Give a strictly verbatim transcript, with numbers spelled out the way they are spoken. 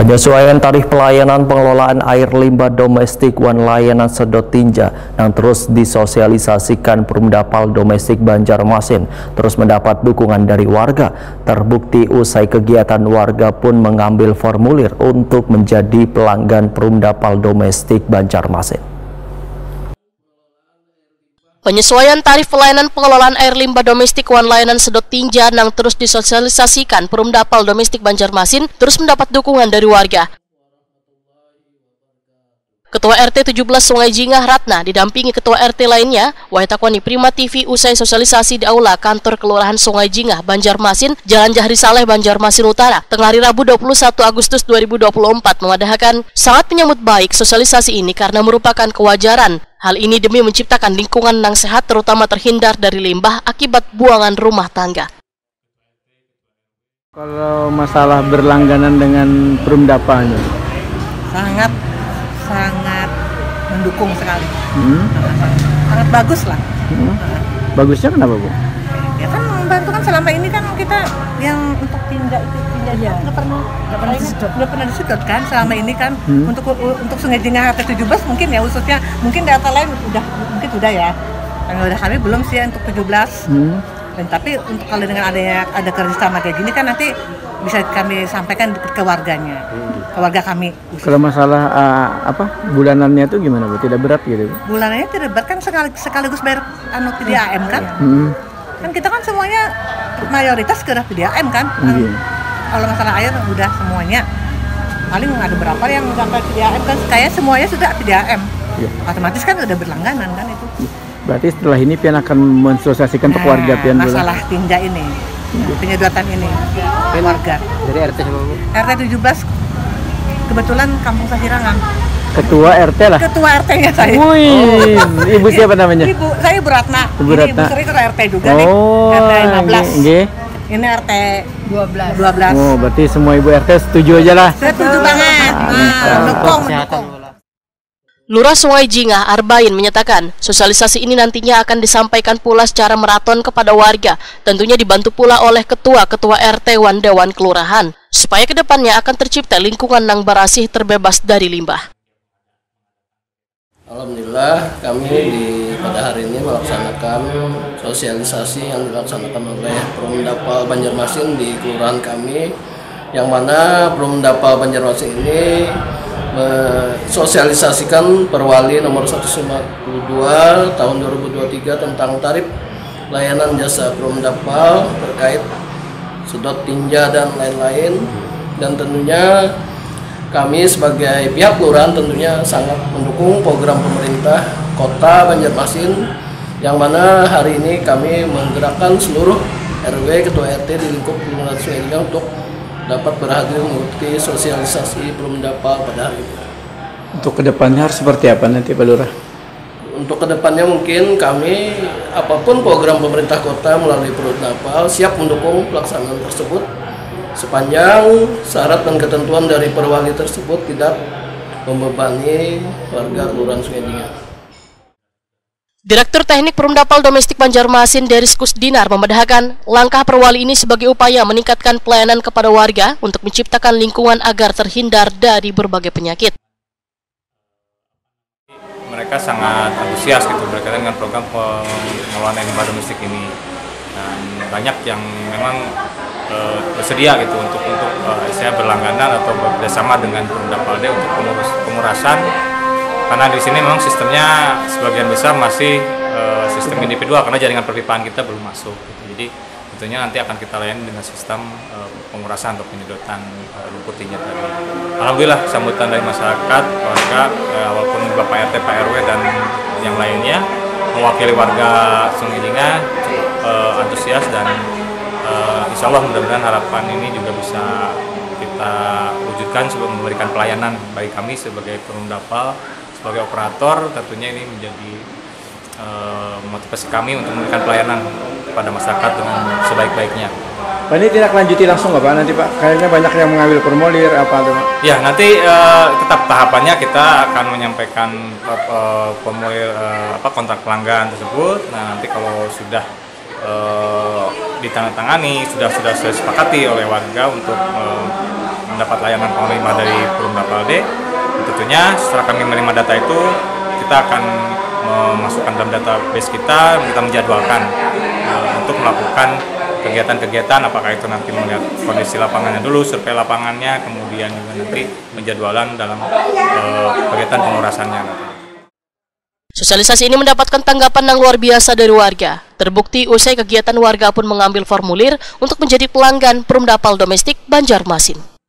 Penyesuaian tarif pelayanan pengelolaan air limbah domestik wan layanan sedot tinja nang terus disosialisasikan Perumdapal Domestik Banjarmasin terus mendapat dukungan dari warga. Terbukti usai kegiatan, warga pun mengambil formulir untuk menjadi pelanggan Perumdapal Domestik Banjarmasin. Penyesuaian tarif pelayanan pengelolaan air limbah domestik wan layanan sedot tinja nang terus disosialisasikan Perumdapal Domestik Banjarmasin terus mendapat dukungan dari warga. Ketua R T tujuh belas Sungai Jingah Ratna didampingi Ketua R T lainnya, wayah takoni Prima T V usai sosialisasi di aula kantor Kelurahan Sungai Jingah, Banjarmasin, Jalan Jahri Saleh, Banjarmasin Utara, tengah hari Rabu dua puluh satu Agustus dua ribu dua puluh empat, memadahakan sangat menyambut baik sosialisasi ini karena merupakan kewajaran. Hal ini demi menciptakan lingkungan nang sehat, terutama terhindar dari limbah akibat buangan rumah tangga. Kalau masalah berlangganan dengan Perumdapalnya? Sangat, sangat mendukung sekali. Hmm? Sangat bagus lah. Hmm? Bagusnya kenapa, Bu? Ya kan membantu kan selama ini kan kita yang untuk tinja itu tinja Iya. nggak pernah nggak pernah disedot. Nggak pernah disedot kan selama ini kan Hmm. untuk untuk Sungai Jingah R T tujuh belas mungkin ya khususnya mungkin di R T lain udah mungkin udah ya. Kami udah kami belum sih ya untuk tujuh belas. Hmm? Dan tapi untuk kalau dengan adanya ada kerjasama kayak gini kan nanti bisa kami sampaikan ke warganya, ke warga kami. Kalau masalah uh, apa bulanannya tuh gimana, Bu? Tidak berat gitu, Bu? Bulanannya tidak berat kan sekali, sekaligus bayar anu P D A M kan? Hmm. Kan kita kan semuanya mayoritas ke P D A M kan? Iya. Kalau masalah air udah semuanya. Paling ada berapa yang nggak ke P D A M kan? Kayak semuanya sudah P D A M. Iya. Otomatis kan udah berlangganan kan itu. Berarti setelah ini pian akan mensosialisasikan untuk Nah, warga pian, Bu? Masalah tinja ini, penyedotan ini, warga. Dari R T sama Bu? R T tujuh belas kebetulan Kampung Sahirangan. Ketua R T lah. Ketua R T-nya saya. Wih, Ibu siapa namanya? Ibu, saya Ibu Ratna. Ibu Ini Ratna. Ibu Sri ketua R T juga nih. Oh, R T lima belas. Nggih. Ini R T dua belas. dua belas. Oh, berarti semua Ibu R T setuju aja lah. Setuju banget. Nah, mendukung, Kesehatan mendukung. Bu lah. Lurah Sungai Jingah Arbain menyatakan, sosialisasi ini nantinya akan disampaikan pula secara maraton kepada warga, tentunya dibantu pula oleh ketua-ketua R T wan dewan kelurahan, supaya kedepannya akan tercipta lingkungan nang barasih terbebas dari limbah. Alhamdulillah, kami di pada hari ini melaksanakan sosialisasi yang dilaksanakan oleh Perumdapal Banjarmasin di kelurahan kami, yang mana Perumdapal Banjarmasin ini mensosialisasikan Perwali nomor seratus lima puluh dua tahun dua ribu dua puluh tiga tentang tarif layanan jasa Perumdapal terkait sedot tinja dan lain-lain. Dan tentunya kami sebagai pihak kelurahan tentunya sangat mendukung program pemerintah Kota Banjarmasin, yang mana hari ini kami menggerakkan seluruh R W, ketua R T di lingkup Kelurahan Sungai Jingah untuk dapat berhadir mengikuti sosialisasi Perumdapal pada hari ini. Untuk kedepannya harus seperti apa nanti, Pak Lurah? Untuk kedepannya mungkin kami, apapun program pemerintah kota melalui Perumdapal, siap mendukung pelaksanaan tersebut sepanjang syarat dan ketentuan dari Perwali tersebut tidak membebani warga Kelurahan Sungai Jingah. Direktur Teknik Perumdapal Domestik Banjarmasin, Deriskus Dinar, memadahakan langkah Perwali ini sebagai upaya meningkatkan pelayanan kepada warga untuk menciptakan lingkungan agar terhindar dari berbagai penyakit. Mereka sangat antusias gitu berkaitan dengan program pengelolaan limbah domestik ini. Dan banyak yang memang eh, bersedia gitu untuk untuk eh, saya berlangganan atau bekerjasama dengan Perumdapalde untuk pengurus pengurasan, karena di sini memang sistemnya sebagian besar masih eh, sistem individual karena jaringan perpipaan kita belum masuk gitu. Jadi tentunya nanti akan kita layani dengan sistem eh, pengurasan atau penyedotan eh, lumpur tinja tadi. Alhamdulillah, sambutan dari masyarakat, warga, eh, walaupun Bapak R T, Pak R W dan yang lainnya mewakili warga Sungai Jingah cukup eh, antusias dan eh, insya Allah mudah-mudahan harapan ini juga bisa kita wujudkan sebelum memberikan pelayanan bagi kami sebagai Perumdapal, sebagai operator, tentunya ini menjadi eh, motivasi kami untuk memberikan pelayanan kepada masyarakat dengan sebaik-baiknya. Pak, ini tindak lanjuti langsung nggak, Pak, nanti, Pak? Kayaknya banyak yang mengambil formulir apa tuh, Pak? Ya, nanti eh, tetap tahapannya kita akan menyampaikan eh, formulir eh, apa kontrak pelanggan tersebut. Nah, nanti kalau sudah eh, ditandatangani, sudah sudah disepakati oleh warga untuk eh, Dapat layanan panglima dari Perumda Palde. Tentunya setelah kami menerima data itu, kita akan memasukkan dalam database kita, kita menjadwalkan eh, untuk melakukan kegiatan-kegiatan, apakah itu nanti melihat kondisi lapangannya dulu, survei lapangannya, kemudian juga nanti penjadwalan dalam eh, kegiatan pengurasannya. Sosialisasi ini mendapatkan tanggapan yang luar biasa dari warga. Terbukti usai kegiatan, warga pun mengambil formulir untuk menjadi pelanggan Perumda Pal Domestik Banjarmasin.